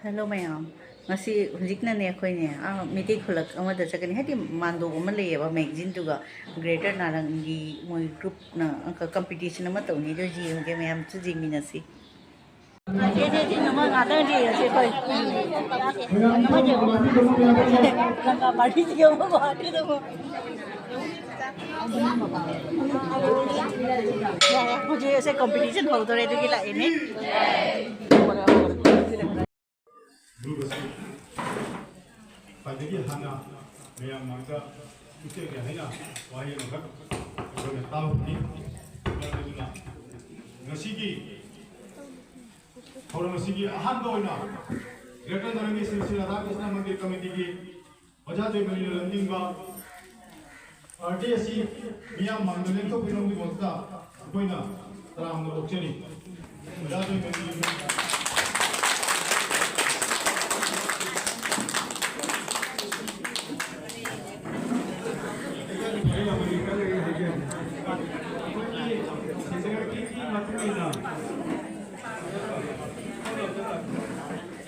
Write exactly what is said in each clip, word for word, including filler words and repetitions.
Hello ꯃꯌꯥꯝ, ꯉꯁꯤ ꯍꯧꯖꯤꯛꯅꯅꯦ ꯑꯩꯈꯣꯏꯅꯦ ꯑꯥ ꯃꯩꯇꯩ ꯈꯨꯜꯂꯛ ꯑꯃꯗ ꯆꯠꯀꯅꯤ, ꯍꯥꯏꯗꯤ ꯃꯥꯟꯗꯣꯞ ꯑꯃ ꯂꯩꯌꯦꯕ ꯃꯦꯒꯥꯖꯤꯟꯗꯨꯒ ꯒ꯭ꯔꯦꯇꯔ ꯅꯥꯔꯪꯒꯤ ꯃꯣꯏ ꯒ꯭ꯔꯨꯞꯅ ꯀꯝꯄꯤꯇꯤꯁꯟ ꯑꯃ ꯇꯧꯅꯤ, ꯑꯗꯨ ꯌꯦꯡꯉꯨꯒꯦ, ꯃꯌꯥꯝꯁꯨ ꯌꯦꯡꯃꯤꯟꯅꯁꯤ꯫ ꯁꯦ, ꯁꯦ, ꯁꯤ ꯅꯣꯡꯃ ꯉꯥꯛꯇꯪ ꯌꯦꯡꯉꯁꯤ ꯑꯩꯈꯣꯏ꯫ ꯂꯪꯀꯥ ꯄꯥꯔꯇꯤꯁꯤ ꯌꯦꯡꯉꯨꯀꯣ, ꯑꯗꯨꯗ ꯑꯃꯨꯛ꯫ ꯌꯥꯔꯦ, ꯍꯧꯖꯤꯛ ꯑꯁꯦ ꯀꯝꯄꯤꯇꯤꯁꯟ ꯍꯧꯗꯣꯔꯦ, ꯑꯗꯨꯒꯤ ꯂꯥꯛꯏꯅꯦ꯫ ꯒ꯭ꯔꯨꯞ ꯑꯁꯤ ꯈ꯭ꯋꯥꯏꯗꯒꯤ ꯍꯥꯟꯅ ꯃꯌꯥꯝ ꯃꯥꯡꯗ ꯎꯠꯆꯒꯦ ꯍꯥꯏꯅ ꯋꯥꯍꯩ ꯑꯃꯈꯛ ꯑꯩꯈꯣꯏꯅ ꯇꯥꯕꯅꯤ꯫ ꯑꯗꯨꯅ ꯉꯁꯤꯒꯤ ꯊꯧꯔꯝ ꯑꯁꯤꯒꯤ ꯑꯍꯥꯟꯕ ꯑꯣꯏꯅ ꯒ꯭ꯔꯦꯇꯔ ꯅꯥꯔꯪꯒꯤ ꯁ꯭ꯔꯤ ꯁ꯭ꯔꯤ ꯔꯥꯙꯥꯀ꯭ꯔꯤꯁꯅ ꯃꯟꯗꯤꯔ ꯀꯃꯤꯇꯤꯒꯤ ꯑꯣꯖꯥ ꯖꯣꯏꯃꯅꯤꯅ ꯂꯝꯖꯤꯡꯕ ꯄꯥꯔꯇꯤ ꯑꯁꯤ ꯃꯤꯌꯥꯝ ꯃꯥꯡꯗ ꯂꯦꯡꯊꯣꯛꯄꯤꯅꯕꯒꯤꯗꯃꯛꯇ ꯑꯩꯈꯣꯏꯅ ꯇꯔꯥꯝꯅ ꯑꯣꯛꯆꯔꯤ꯫ ꯑꯣꯖꯥ ꯖꯣꯏꯃꯅꯤ꯫ ꯑꯩꯈꯣꯏꯒꯤ ꯁꯦꯅꯤꯌꯔꯒꯤ ꯃꯇꯨꯡ ꯏꯟꯅ,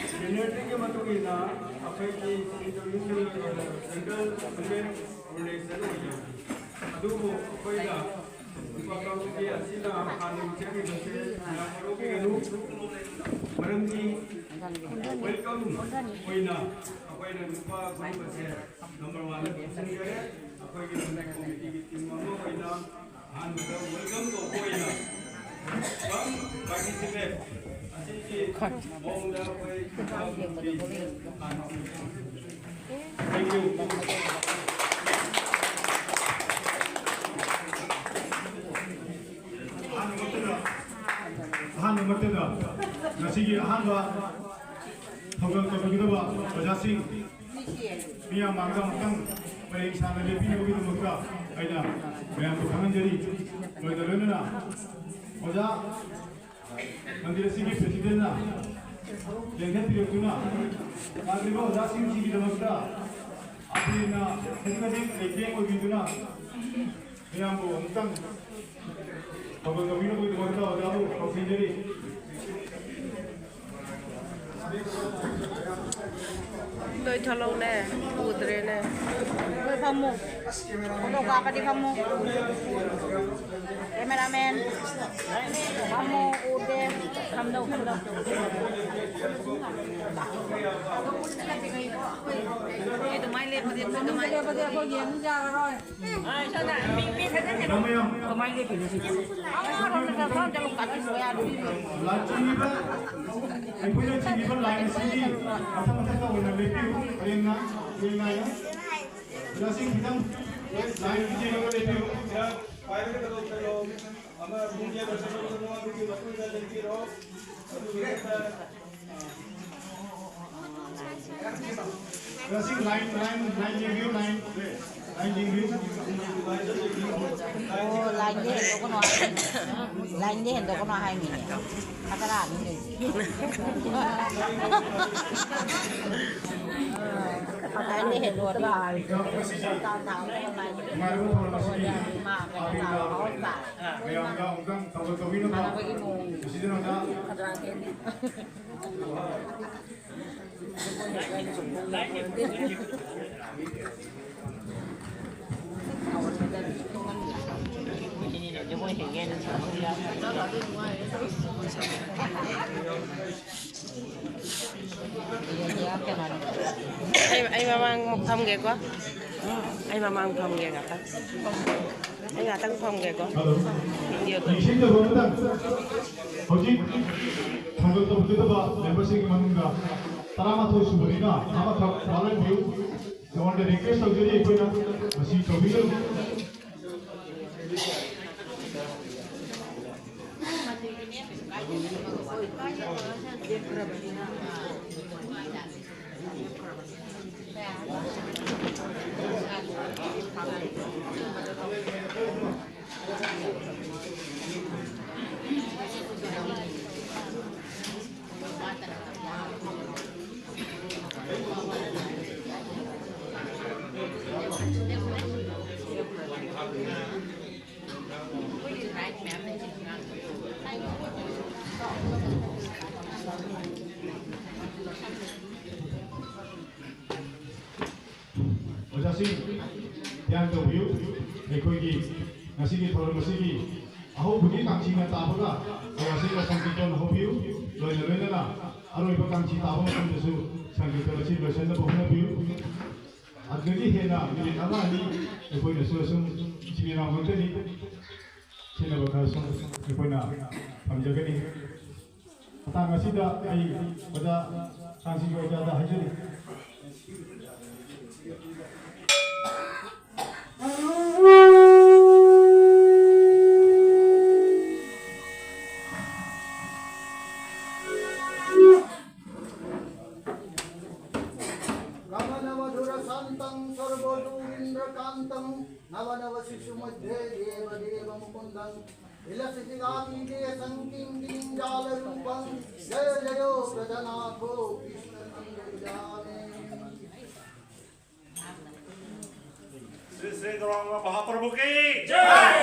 ꯁꯦꯅꯤꯌꯔꯒꯤ ꯃꯇꯨꯡ ꯏꯟꯅ ꯑꯩꯈꯣꯏꯒꯤ ꯁꯦꯟꯇ꯭ꯔꯦꯜ ꯔꯤꯂꯦꯁꯟ ꯑꯣꯏꯖꯕꯅꯤ꯫ ꯑꯗꯨꯕꯨ ꯑꯩꯈꯣꯏꯅ ꯅꯨꯄꯥ ꯀꯥꯡꯕꯨꯒꯤ ꯑꯁꯤꯅ ꯍꯥꯟꯅ ꯆꯠꯈꯤꯕꯁꯦ ꯌꯥꯝ ꯂꯧꯕꯤꯒꯅꯨ꯫ ꯃꯔꯝꯗꯤ ꯋꯦꯜꯀꯝ ꯑꯣꯏꯅ ꯑꯩꯈꯣꯏꯅ ꯅꯨꯄꯥ ꯒ꯭ꯔꯨꯞ ꯑꯁꯦ ꯅꯝꯕꯔ ꯋꯥꯟꯗ ꯄꯨꯁꯤꯟꯈꯔꯦ꯫ ꯑꯩꯈꯣꯏꯒꯤ ꯀꯃꯤꯇꯤꯒꯤ ꯇꯤꯝ ꯑꯃ ꯑꯣꯏꯅ ꯑꯍꯥꯟꯕꯗ ꯋꯦꯜꯀꯝ ꯇꯧꯕ ꯑꯣꯏꯅ ꯀꯝ ꯄꯥꯔꯇꯤꯁꯤꯄꯦꯠ ꯑꯁꯤꯒꯤ ꯃꯑꯣꯡꯗ ꯑꯩꯈꯣꯏ ꯍꯥꯟꯅ Thank you. ꯑꯍꯥꯟꯕꯃꯛꯇꯗ, ꯑꯍꯥꯟꯕꯃꯛꯇꯗ ꯉꯁꯤꯒꯤ ꯑꯍꯥꯟꯕ ꯊꯧꯒꯜ ꯇꯧꯕꯤꯒꯗꯕ ꯑꯣꯖꯥꯁꯤꯡ ꯃꯤꯌꯥꯝ ꯃꯥꯡꯗ ꯑꯃꯨꯛꯇꯪ ꯄꯔꯦꯡ ꯁꯥꯟꯅ ꯂꯦꯞꯄꯤꯅꯕꯒꯤꯗꯃꯛꯇ ꯑꯩꯅ ꯃꯌꯥꯝꯕꯨ ꯈꯪꯍꯟꯖꯔꯤ꯫ ꯂꯣꯏꯅ ꯂꯣꯏꯅꯅ ꯑꯣꯖꯥ ꯃꯟꯗꯤꯔ ꯑꯁꯤꯒꯤ ꯄ꯭ꯔꯦꯁꯤꯗꯦꯟꯅ ꯂꯦꯡꯊꯠꯄꯤꯔꯛꯇꯨꯅ ꯂꯥꯛꯂꯤꯕ ꯑꯣꯖꯥꯁꯤꯡꯁꯤꯒꯤꯗꯃꯛꯇ ꯑꯩꯈꯣꯏꯅ ꯈꯖꯤꯛ ꯈꯖꯤꯛ ꯂꯩꯇꯦꯡ ꯑꯣꯏꯕꯤꯗꯨꯅ ꯃꯌꯥꯝꯕꯨ ꯑꯃꯨꯛꯇꯪ ꯊꯧꯒꯜ ꯇꯧꯕꯤꯅꯕꯒꯤꯗꯃꯛꯇ ꯑꯣꯖꯥꯕꯨ ꯀꯧꯁꯤꯟꯖꯔꯤ꯫ ꯊꯣꯛꯂꯛꯎꯅꯦ, ꯎꯗ꯭ꯔꯦꯅꯦ꯫ ꯍꯣꯏ, ꯐꯝꯃꯨ꯫ ꯐꯣꯇꯣ ꯀꯥꯞꯄꯗꯤ ꯐꯝꯃꯨ꯫ ꯀꯦꯃꯦꯔꯥꯃꯦꯟ, ꯐꯝꯃꯨ, ꯎꯗꯦ꯫ ꯐꯝꯗꯧ, ꯐꯝꯗꯧ꯫ ꯑꯩ ꯑꯗꯨꯃꯥꯏꯅ ꯂꯦꯞꯄꯗꯤ, ꯑꯩꯈꯣꯏ ꯑꯗꯨꯃꯥꯏꯅ ꯂꯦꯞꯄꯗꯤ ꯑꯩꯈꯣꯏ ꯌꯦꯡ ꯌꯥꯔꯔꯣꯏ꯫ ꯀꯃꯥꯏꯅ ꯂꯦꯞꯄꯤꯅꯣ ꯁꯤꯗꯤ? ꯑꯩꯈꯣꯏꯅ ꯆꯤꯡꯉꯤꯕ ꯂꯥꯏꯟ ꯑꯁꯤꯒꯤ ꯃꯊꯛ ꯃꯊꯛꯇ ꯑꯣꯏꯅ ꯂꯦꯞꯄꯤꯌꯨ꯫ ꯄꯔꯦꯡꯅ, ꯄꯔꯦꯡ ꯅꯥꯏꯅ꯫ ꯑꯣꯖꯥꯁꯤꯡ ꯈꯤꯇꯪ ꯂꯥꯏꯟ ꯌꯦꯡꯉꯒ ꯂꯦꯞꯄꯤꯌꯨ꯫ ꯑꯣꯖꯥꯁꯤꯡ line, line, line ꯌꯦꯡꯕꯤꯌꯨ, line. Line ꯌꯦꯡꯕꯤꯌꯨ꯫ ꯑꯣ, line ꯗꯤ ꯍꯦꯟꯗꯣꯛꯀꯅꯣ ꯍꯥꯏ-, line ꯗꯤ ꯍꯦꯟꯗꯣꯛꯀꯅꯣ ꯍꯥꯏꯃꯤꯅꯦ꯫ ꯈꯇꯔꯥꯅꯤ ꯂꯩ꯫ line ꯗꯤ ꯍꯦꯟꯗꯣꯛꯑꯗꯤ ꯅꯨꯡꯉꯥꯏꯔꯕ ꯊꯧꯔꯝ ꯑꯁꯤꯒꯤ ꯃꯥ ꯀꯩꯅꯣ ꯇꯧꯔ ꯃꯍꯧꯁꯥ ꯃꯌꯥꯝꯗ ꯑꯃꯨꯛꯇꯪ ꯊꯧꯒꯠ ꯇꯧꯕꯤꯅꯕ ꯁꯥꯟꯅꯕꯒꯤ ꯃꯑꯣꯡ꯫ ꯃꯁꯤꯗꯅ ꯈꯇꯔꯥ ꯍꯦꯜꯂꯤ꯫ ꯑꯩ, ꯑꯩ ꯃꯃꯥꯡ ꯐꯝꯒꯦꯀꯣ꯫ ꯑꯩ ꯃꯃꯥꯡ ꯐꯝꯒꯦ ꯉꯥꯛꯇꯪ꯫ ꯑꯩ ꯉꯥꯛꯇꯪ ꯐꯝꯒꯦꯀꯣ꯫ Hello. Video ꯇꯧ꯫ ꯅꯤꯡꯁꯤꯡꯖꯕ ꯑꯃꯇꯪ, ꯍꯧꯖꯤꯛ ꯊꯥꯡꯒꯠ ꯇꯧꯒꯗꯕ memberꯁꯤꯡꯒꯤ ꯃꯅꯨꯡꯗ ꯇꯔꯥꯃꯥꯊꯣꯏ ꯁꯨꯕꯅꯤꯅ ꯑꯃꯈꯛ ꯋꯥꯠꯍꯟꯕꯤꯌꯨ꯫ ꯅꯉꯣꯟꯗ request ꯇꯧꯖꯔꯤ ꯑꯩꯈꯣꯏꯅ, ꯃꯁꯤ ꯇꯧꯕꯤꯒꯅꯨ꯫ ꯙ꯭ꯌꯥꯟ ꯇꯧꯕꯤꯌꯨ꯫ ꯑꯩꯈꯣꯏꯒꯤ ꯉꯁꯤꯒꯤ ꯊꯧꯔꯝ ꯑꯁꯤꯒꯤ ꯑꯍꯧꯕꯒꯤ ꯀꯥꯡꯁꯤꯅ ꯇꯥꯕꯒ ꯉꯁꯤꯒ ꯁꯪꯀꯤꯔꯇꯟ ꯍꯧꯕꯤꯌꯨ꯫ ꯂꯣꯏꯅ ꯂꯣꯏꯅꯅ ꯑꯔꯣꯏꯕ ꯀꯥꯡꯁꯤ ꯇꯥꯕ ꯃꯇꯝꯗꯁꯨ ꯁꯪꯀꯤꯔꯇꯟ ꯑꯁꯤ ꯂꯣꯏꯁꯤꯟꯅꯕ ꯍꯣꯠꯅꯕꯤꯌꯨ꯫ ꯑꯗꯨꯗꯒꯤ ꯍꯦꯟꯅ ꯃꯤꯅꯤꯠ ꯑꯃ ꯑꯅꯤ ꯑꯩꯈꯣꯏꯅꯁꯨ ꯑꯁꯨꯝ ꯏꯆꯤꯟ ꯏꯅꯥꯎ ꯉꯥꯛꯇꯅꯤ, ꯈꯦꯠꯅꯕ ꯈꯔ ꯁꯨꯝ ꯑꯩꯈꯣꯏꯅ ꯊꯝꯖꯒꯅꯤ꯫ ꯃꯇꯥꯡ ꯑꯁꯤꯗ ꯑꯩ ꯑꯣꯖꯥ ꯀꯥꯡꯁꯤꯒꯤ ꯑꯣꯖꯥꯗ ꯍꯥꯏꯖꯔꯤ꯫ गमनमधुरसान्तं सर्वदूरीन्द्रकान्तं नवनवशिशुमध्ये देवदेवमुकुन्दं विलसितगात्रीदेशं किङ्किणीञ्जालरूपं जय जयो ब्रजनाथो कृष्णलीलविधाने। श्री श्री गौरांग महाप्रभु की जय।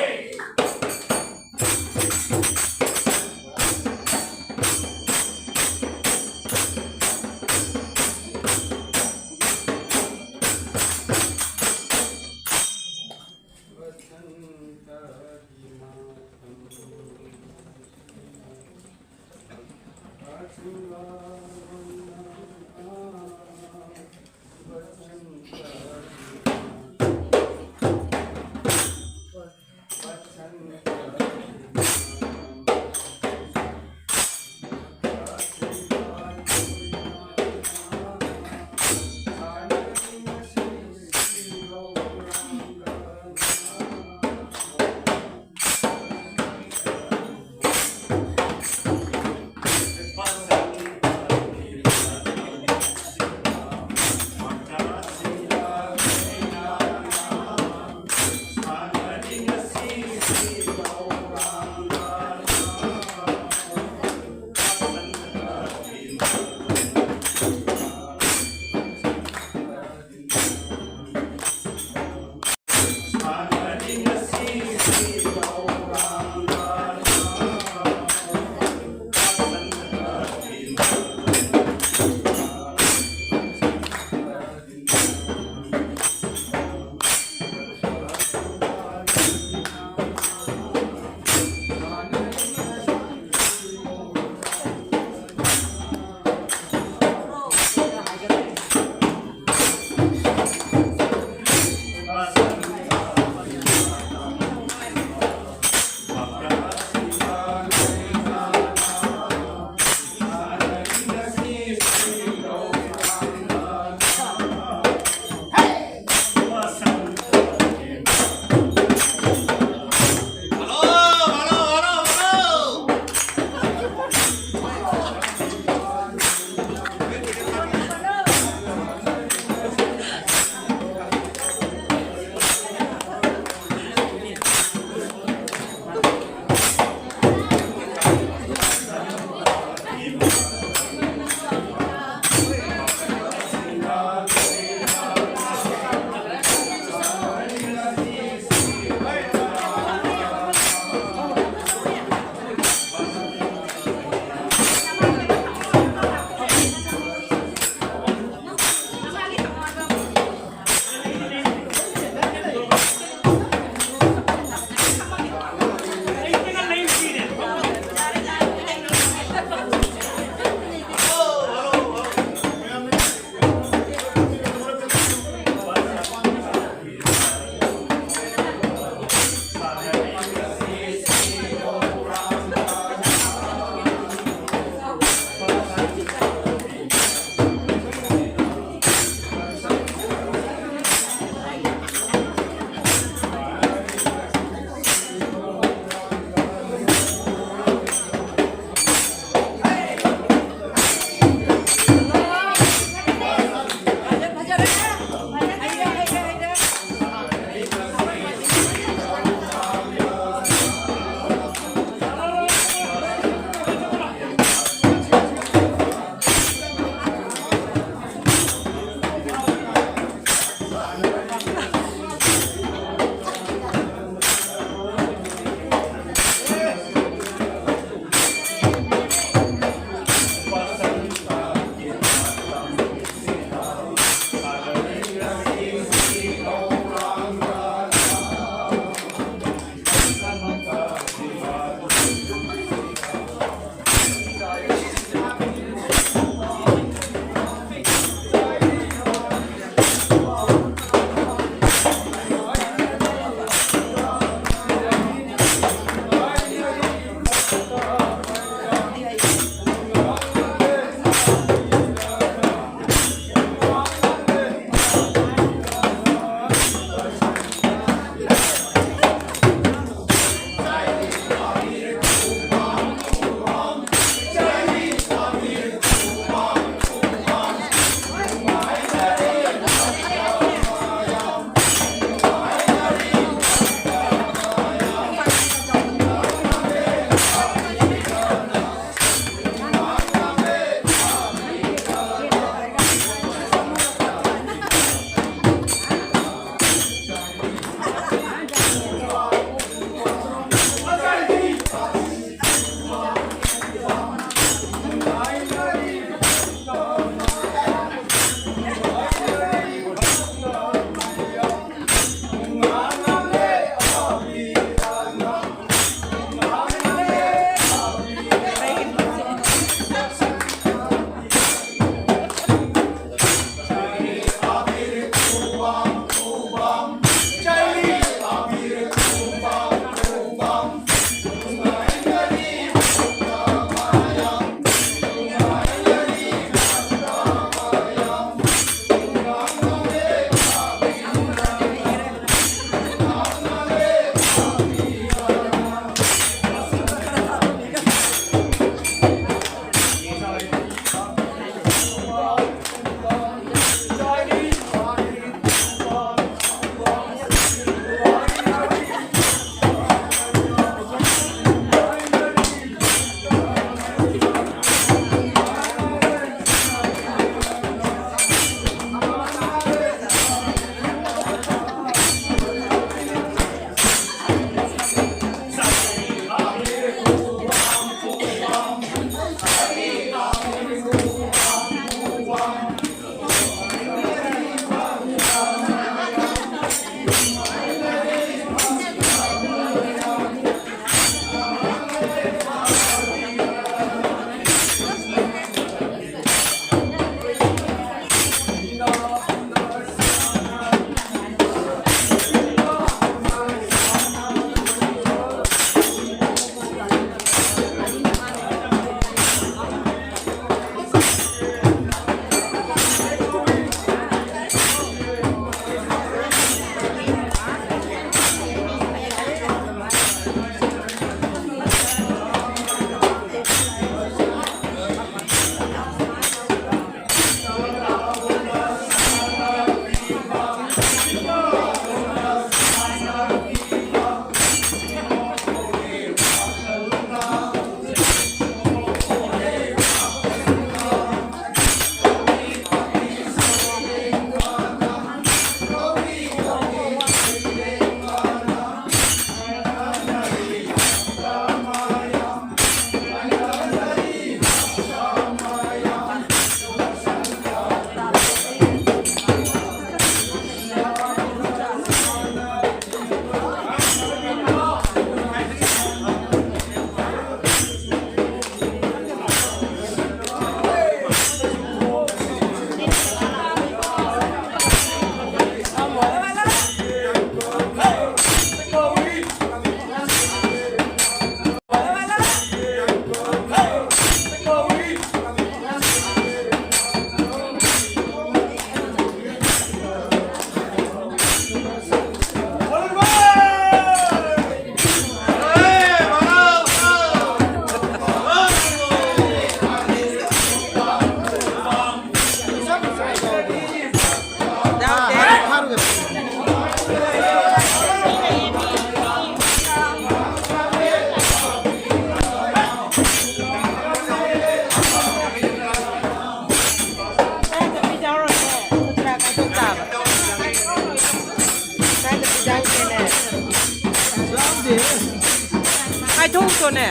ꯂꯨꯄꯥ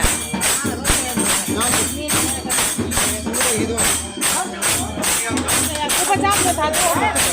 ꯆꯥꯝꯃꯗ ꯊꯥꯗꯣꯛꯑꯣ꯫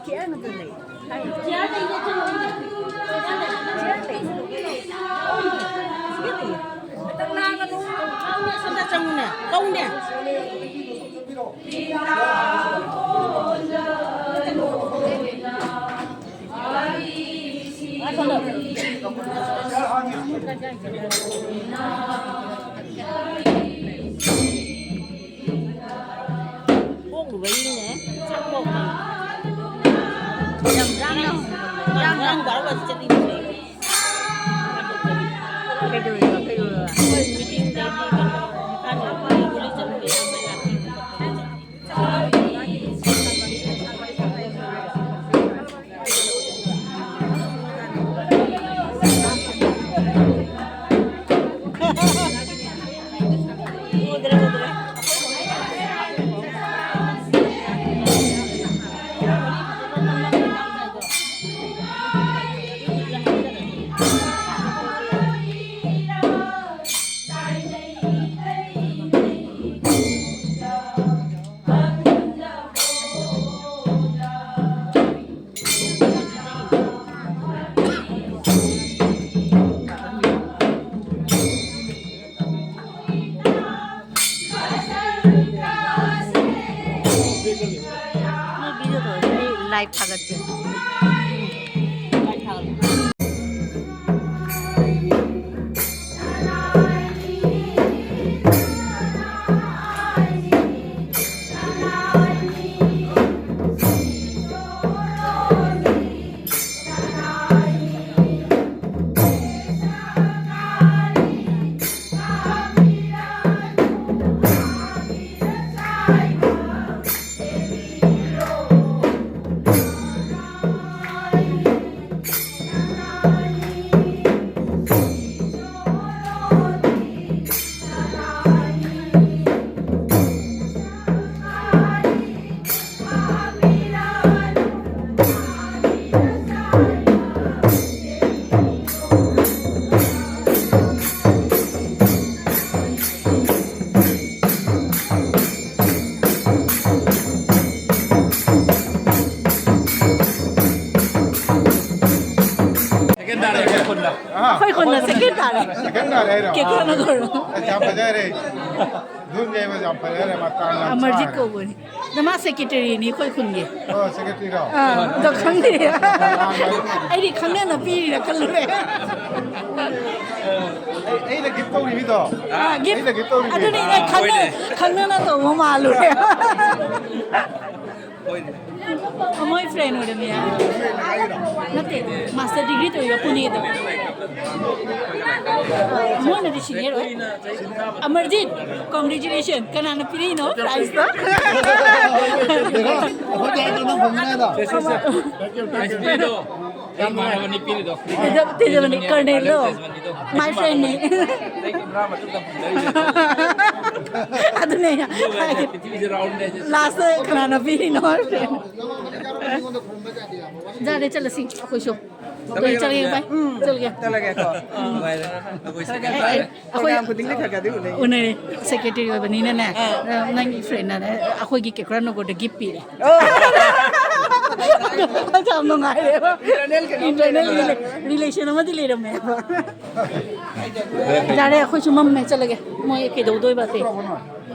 ꯆꯤꯌꯔ ꯂꯩ꯫ ꯆꯤꯌꯔ ꯂꯩ꯫ ꯉꯥꯛꯇꯪ ꯂꯥꯡꯒꯅꯨ꯫ ꯁꯣꯝꯗ ꯆꯪꯉꯨꯅꯦ꯫ ꯀꯧꯅꯦ꯫ ꯊꯣꯛꯂꯨꯕꯩꯅꯦ꯫ ꯆꯥꯛ ꯊꯣꯛꯄ꯫ ꯌꯥꯝ ꯂꯥꯡꯅ, ꯌꯥꯝ ꯂꯥꯡ ꯕꯥꯔꯣ ꯕꯥꯖꯤ ꯆꯠꯂꯤꯅꯦ꯫ ꯀꯩꯗꯧꯔꯤꯕ? ꯀꯩꯗꯧꯔꯤꯕ? ꯑꯩꯈꯣꯏ ꯃꯤꯇꯤꯡꯗꯒꯤ ꯀꯩꯅꯣ, ꯏꯝꯐꯥꯜ ꯌꯧꯕꯒꯤ ꯆꯠꯂꯨꯕꯩ ꯌꯥꯝ ꯂꯥꯡꯉꯦ꯫ ꯃꯤ ꯚꯤꯗꯤꯑꯣ ꯇꯧꯔꯁꯨ ꯑꯩ ꯂꯥꯏꯚ ꯊꯥꯒꯠꯀꯦ꯫ ꯂꯥꯏꯚ ꯊꯥꯒꯠꯂꯣ꯫ ꯑꯩꯈꯣꯏ ꯈꯨꯟꯅ ꯁꯦꯀꯦꯟ ꯇꯥꯔꯦ꯫ ꯁꯦꯀꯦꯟ ꯇꯥꯔꯦ ꯍꯥꯏꯔꯣ? ꯀꯦꯀ꯭ꯔꯣꯅ ꯈꯨꯟ꯫ ꯑꯁ, ꯌꯥꯝ ꯐꯖꯔꯦ꯫ ꯙꯨꯟ ꯌꯩꯕꯁꯦ ꯌꯥꯝ ꯐꯖꯔꯦ, ꯃꯇꯥꯡ ꯌꯥꯝ ꯑꯃꯔꯖꯤꯠ ꯆꯥꯔꯦ꯫ ꯀꯧꯕꯅꯤ꯫ ꯅꯃꯥ ꯁꯦꯀ꯭ꯔꯦꯇꯔꯤꯅꯤ ꯑꯩꯈꯣꯏ ꯈꯨꯟꯒꯤ꯫ ꯑꯣ, ꯁꯦꯀ꯭ꯔꯦꯇꯔꯤꯔꯣ? ꯑꯥ, ꯑꯗꯣ ꯈꯪꯗꯦ꯫ ꯑꯩꯗꯤ ꯈꯪꯅꯅ ꯄꯤꯔꯤꯔ ꯈꯜꯂꯨꯔꯦ꯫ ꯑꯩ, ꯑꯩꯅ ꯒꯤꯐ ꯇꯧꯔꯤꯕꯤꯗꯣ? ꯑꯥ, ꯒꯤꯐ꯫ ꯑꯩꯅ ꯒꯤꯐ ꯇꯧꯔꯤꯕꯤ꯫ ꯑꯗꯨꯅꯤ ꯑꯩꯅ ꯈꯪꯅ-, ꯈꯪꯅꯅ ꯇꯧꯕ ꯃꯥꯜꯂꯨꯔꯦ꯫ ꯃꯣꯏ ꯐ꯭ꯔꯦꯟ ꯑꯣꯏꯔꯝꯃꯦ ꯍꯥꯏ꯫ ꯅꯠꯇꯦ, ꯃꯥꯁꯇꯔ ꯗꯤꯒ꯭ꯔꯤ ꯇꯧꯔꯤꯕ ꯄꯨꯅꯦꯗ꯫ ꯃꯣꯏꯅꯗꯤ ꯁꯤꯅꯤꯌꯔ ꯑꯣꯏ꯫ ꯑꯃꯔꯖꯤꯠ, congratulation꯫ ꯀꯅꯥꯅ ꯄꯤꯔꯛꯏꯅꯣ ꯄ꯭ꯔꯥꯏꯖꯇꯣ? ꯑꯩꯈꯣꯏꯗꯤ ꯍꯥꯏꯗ꯭ꯔꯣ ꯅꯪ ꯐꯪꯅꯤ ꯍꯥꯏꯗꯣ? ꯄ꯭ꯔꯥꯏꯖ ꯄꯤꯔꯤꯗꯣ꯫ ꯏꯃꯥꯟꯅꯕꯅꯤ ꯄꯤꯔꯤꯗꯣ꯫ ꯇꯦꯖ-, ꯇꯦꯖꯃꯅꯤ, ꯀꯔꯅꯦꯜꯗꯣ꯫ ꯃꯥꯏ ꯐ꯭ꯔꯦꯟꯅꯤ꯫ ꯆꯍꯤ ꯀꯨꯟꯊ꯭ꯔꯥ ꯃꯇꯨꯡꯗ ꯐꯪꯗꯣꯏꯅꯦ꯫ ꯑꯗꯨꯅꯦ ꯑꯩꯅ ꯍꯥꯏꯗꯤ, ꯄ꯭ꯔꯤꯊꯤꯕꯤꯁꯦ ꯔꯥꯎꯟꯅꯦ꯫ ꯂꯥꯁꯇ ꯀꯅꯥꯅ ꯄꯤꯔꯤꯅꯣ ꯍꯥꯏꯕꯁꯦ꯫ ꯌꯥꯔꯦ, ꯆꯠꯂꯁꯤ ꯑꯩꯈꯣꯏꯁꯨ꯫ ꯑꯩꯈꯣꯏ ꯆꯠꯂꯒꯦ, ꯚꯥꯏ꯫ ꯎꯝ, ꯆꯠꯂꯒꯦ꯫ ꯆꯠꯂꯒꯦꯀꯣ꯫ ꯎꯝ꯫ ꯅꯨꯡꯉꯥꯏꯔꯦ꯫ ꯑꯩꯈꯣꯏ program ꯈꯨꯗꯤꯡꯗ ꯈꯔ ꯈꯔꯗꯤ ꯎꯅꯩ꯫ ꯎꯅꯔꯦ꯫ ꯁꯦꯀ꯭ꯔꯦꯇꯔꯤ ꯑꯣꯏꯕꯅꯤꯅꯅꯦ, ꯑꯥ꯫ ꯅꯪꯒꯤ ꯐ꯭ꯔꯦꯟꯅꯅꯦ ꯑꯩꯈꯣꯏꯒꯤ ꯀꯦꯀ꯭ꯔꯥ ꯅꯒꯔꯗ ꯒꯤꯐ ꯄꯤꯔꯦ꯫ ꯑꯣ꯫ ꯌꯥꯝ ꯅꯨꯡꯉꯥꯏꯔꯦꯕ꯫ Internal ꯀꯩꯅꯣꯝ ꯏꯟꯇꯔꯅꯦꯜ ꯂꯩꯔꯝꯃꯦ꯫ ꯔꯤꯂꯦ-, ꯔꯤꯂꯦꯁꯟ ꯑꯃꯗꯤ ꯂꯩꯔꯝꯃꯦꯕ꯫ ꯌꯥꯔꯦ, ꯑꯩꯈꯣꯏꯁꯨ ꯃꯝꯃꯦ, ꯆꯠꯂꯒꯦ꯫ ꯃꯣꯏ ꯀꯩꯗꯧꯗꯣꯏꯕ ꯑꯇꯩ?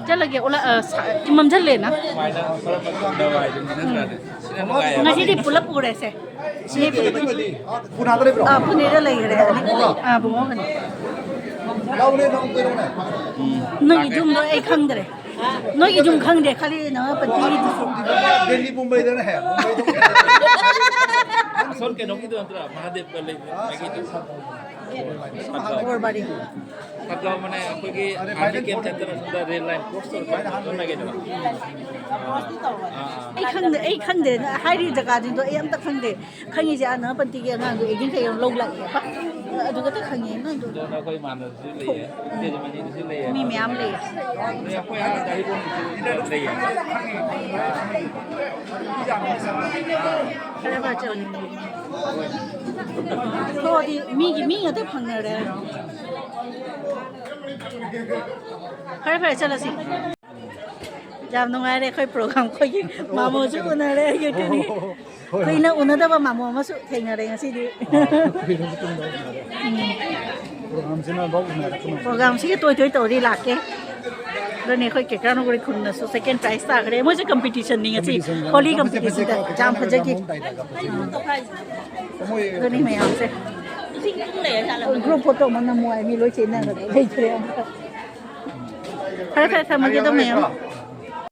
ꯆꯠꯂꯒꯦ, ꯑꯣꯂꯥ-, ꯑ, ꯁꯥ-, ꯃꯝꯁꯤꯜꯂꯦꯅ꯫ ꯁꯨꯃꯥꯏꯅ ꯃꯔꯛ ꯃꯔꯛꯇ ꯎꯅꯕ ꯍꯥꯏꯗꯨꯅꯤ ꯅꯠꯇ꯭ꯔꯥꯅꯦ? ꯁꯤꯅ ꯅꯨꯡꯉꯥꯏ ꯍꯥꯏꯕ꯫ ꯉꯁꯤꯗꯤ ꯄꯨꯂꯞ ꯎꯔꯁꯦ꯫ ꯁꯤ ꯄꯨꯅꯥꯗ ꯂꯩꯕ꯭ꯔꯣ? ꯑꯥ, ꯄꯨꯅꯦꯗ ꯂꯩꯈ꯭ꯔꯦ꯫ ꯕꯨꯡꯉꯣꯔꯣ? ꯑꯥ, ꯕꯨꯡꯉꯣ ꯀꯩꯅꯣ꯫ ꯂꯥꯎꯅꯦ, ꯅꯪ ꯀꯩꯅꯣꯅꯦ꯫ ꯎꯝ, ꯅꯣꯏꯒꯤ ꯂꯥꯛꯀꯦ꯫ ꯌꯨꯝꯗꯣ ꯑꯩ ꯈꯪꯗ꯭ꯔꯦ꯫ ꯅꯣꯏꯒꯤ ꯌꯨꯝ ꯈꯪꯗꯦ, ꯈꯜꯂꯤ ꯅꯪ ꯄꯟꯇꯤꯒꯤꯗꯨꯁꯨ꯫ ꯗꯦꯜꯂꯤ ꯃꯨꯝꯕꯩꯗꯅ ꯍꯦ, ꯃꯨꯝꯕꯩꯗ꯫ ꯑꯁꯣꯝ ꯀꯩꯅꯣꯒꯤꯗꯣ ꯅꯠꯇ꯭ꯔꯥ? ꯃꯍꯥꯗꯦꯕꯀ ꯂꯩꯕ ꯃꯥꯒꯤꯗꯣ꯫ ꯕꯣꯔꯕꯥꯔꯤ꯫ ꯁꯠꯒꯥꯎ ꯃꯅꯦ ꯑꯩꯈꯣꯏꯒꯤ ꯑꯥꯔꯃꯤ ꯀꯦꯝ ꯆꯠꯇꯅ ꯁꯣꯝꯗ ꯔꯦꯜ ꯂꯥꯏꯟ ꯀ꯭ꯔꯣꯁ ꯇꯧꯔꯒ ꯆꯠꯅꯒꯦꯗꯅ꯫ ꯑꯥ, ꯑꯥ꯫ ꯑꯩ ꯈꯪꯗꯦ, ꯑꯩ ꯈꯪꯗꯦ꯫ ꯍꯥꯏꯔꯤꯕ ꯖꯒꯥꯁꯤꯡꯗꯣ ꯑꯩ ꯑꯝꯇ ꯈꯪꯗꯦ꯫ ꯈꯪꯉꯤꯁꯦ ꯑꯥ ꯅꯥꯒꯥꯄꯟꯇꯤꯒꯤ ꯑꯉꯥꯡꯗꯣ ꯑꯦꯛꯖꯥꯝ ꯀꯩꯅꯣ ꯂꯧ ꯂꯥꯛꯑꯦꯕ꯫ ꯑꯗꯨ ꯈꯛꯇ ꯈꯪꯉꯦ ꯅꯣꯏꯗꯣ꯫ ꯑꯗꯣ ꯑꯩꯈꯣꯏ ꯏꯃꯥꯟꯅꯕꯁꯨ ꯂꯩꯌꯦ, ꯏꯆꯦꯁꯨ ꯃꯅꯤꯗꯨꯁꯨ ꯂꯩꯌꯦ꯫ ꯃꯤ ꯃꯌꯥꯝ ꯂꯩꯌꯦ꯫ ꯑꯗꯩ ꯑꯩꯈꯣꯏ ꯑꯥ ꯗꯥꯏꯔꯤꯄꯣꯛꯇꯁꯨ ꯂꯩꯌꯦ꯫ ꯈꯔ ꯈꯔ ꯆꯠꯂꯨ꯫ ꯊꯣꯛꯑꯗꯤ ꯃꯤꯒꯤ ꯃꯤ ꯉꯥꯛꯇ ꯐꯪꯅꯔꯦ꯫ ꯐꯔꯦ, ꯐꯔꯦ, ꯆꯠꯂꯁꯤ꯫ ꯌꯥꯝ ꯅꯨꯡꯉꯥꯏꯔꯦ ꯑꯩꯈꯣꯏ ꯄ꯭ꯔꯣꯒ꯭ꯔꯥꯝ, ꯑꯩꯈꯣꯏꯒꯤ ꯃꯥꯃꯣꯁꯨ ꯎꯅꯔꯦ ꯑꯩꯒꯤ ꯑꯗꯨꯅꯤ꯫ ꯍꯣꯏ꯫ ꯀꯨꯏꯅ ꯎꯅꯗꯕ ꯃꯥꯃꯣ ꯑꯃꯁꯨ ꯊꯦꯡꯅꯔꯦ ꯉꯁꯤꯗꯤ꯫ ꯀꯨꯏꯔꯕ ꯃꯇꯨꯡꯗ ꯎꯅꯔꯦ꯫ ꯎꯝ꯫ ꯄ꯭ꯔꯣꯒ꯭ꯔꯥꯝꯁꯤꯅ ꯑꯃꯨꯛ ꯎꯅꯔꯛꯄ ꯉꯝꯗꯦ꯫ ꯄ꯭ꯔꯣꯒ꯭ꯔꯥꯝꯁꯤꯒꯤ ꯇꯣꯏ ꯇꯣꯏ ꯇꯧꯔꯤ ꯂꯥꯛꯀꯦ꯫ ꯑꯗꯨꯅꯤ ꯑꯩꯈꯣꯏ ꯀꯦꯀ꯭ꯔꯥꯅꯒꯣꯔꯤ ꯈꯨꯟꯅꯁꯨ ꯁꯦꯀꯦꯟ ꯄ꯭ꯔꯥꯏꯖ ꯇꯥꯈ꯭ꯔꯦ꯫ ꯃꯣꯏꯁꯦ ꯀꯝꯄꯤꯇꯤꯁꯟꯅꯤ ꯉꯁꯤ꯫ ꯀꯝꯄꯤꯇꯤꯁꯟ ꯍꯣꯂꯤ ꯌꯥꯝ ꯐꯖ ꯀꯝꯄꯤꯇꯤꯁꯟꯗ ꯐꯖꯕ ꯌꯥꯝ ꯐꯖꯈꯤ꯫ ꯃꯑꯣꯡ ꯇꯥꯏꯗ ꯀꯝꯄꯤꯇꯤꯁꯟ꯫ ꯎꯝ꯫ ꯃꯣꯏ ꯑꯗꯨꯅꯤ ꯃꯌꯥꯝꯁꯦ꯫ ꯒ꯭ꯔꯨꯞ ꯐꯣꯇꯣ ꯑꯃ ꯅꯝꯃꯣ ꯍꯥꯏ ꯃꯤ ꯂꯣꯏ ꯆꯦꯟꯅꯈ꯭ꯔꯦ꯫ ꯂꯩꯇ꯭ꯔꯦ ꯑꯝꯇ꯫ ꯐꯔꯦ, ꯐꯔꯦ, ꯊꯝꯃꯒꯦ ꯑꯗꯣ ꯃꯌꯥꯝ꯫